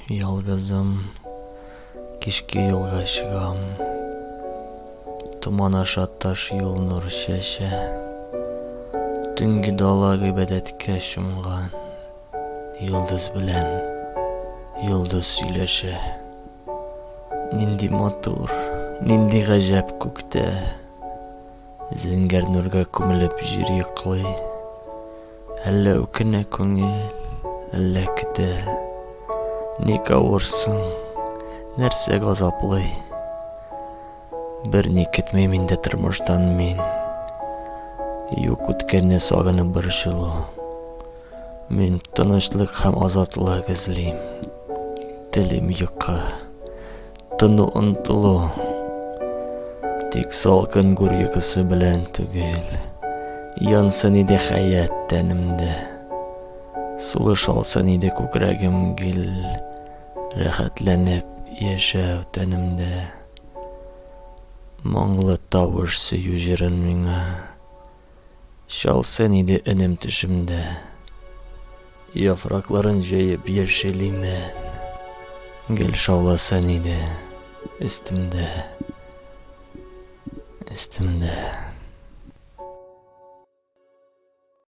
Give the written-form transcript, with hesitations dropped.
Ялгызым кичке юлга чыгам. Томан аша таш юл нур чәчә. Төнге дала гыйбадәткә чумган. Йолдыз белән йолдыз сөйләшә. Нинди матур, нинди гаҗәп күктә. Зәңгәр нурга күмелеп җир йоклый. Әллә үкенә күңел, әллә көтә. Ник авырсың, нәрсә газаплый? Берни көтмим инде тормыштан мин. Юк үткәнне сагынып борчылу. Мин тынычлык һәм азатлык эзлим. Телим йокы. Тыну омтылу. Тик салкын гүр йокысы белән түгел. Янсын иде хәят тәнемдә. Сулыш алсын иде күкрәгем гел. Рәхәтләнеп яшәү тәнемдә. Моңлы тавыш сөю җырын миңа. Чалсын иде өнем төшемдә. Яфракларын җәеп яшел имән. Гел шауласын иде өстемдә. Өстемдә.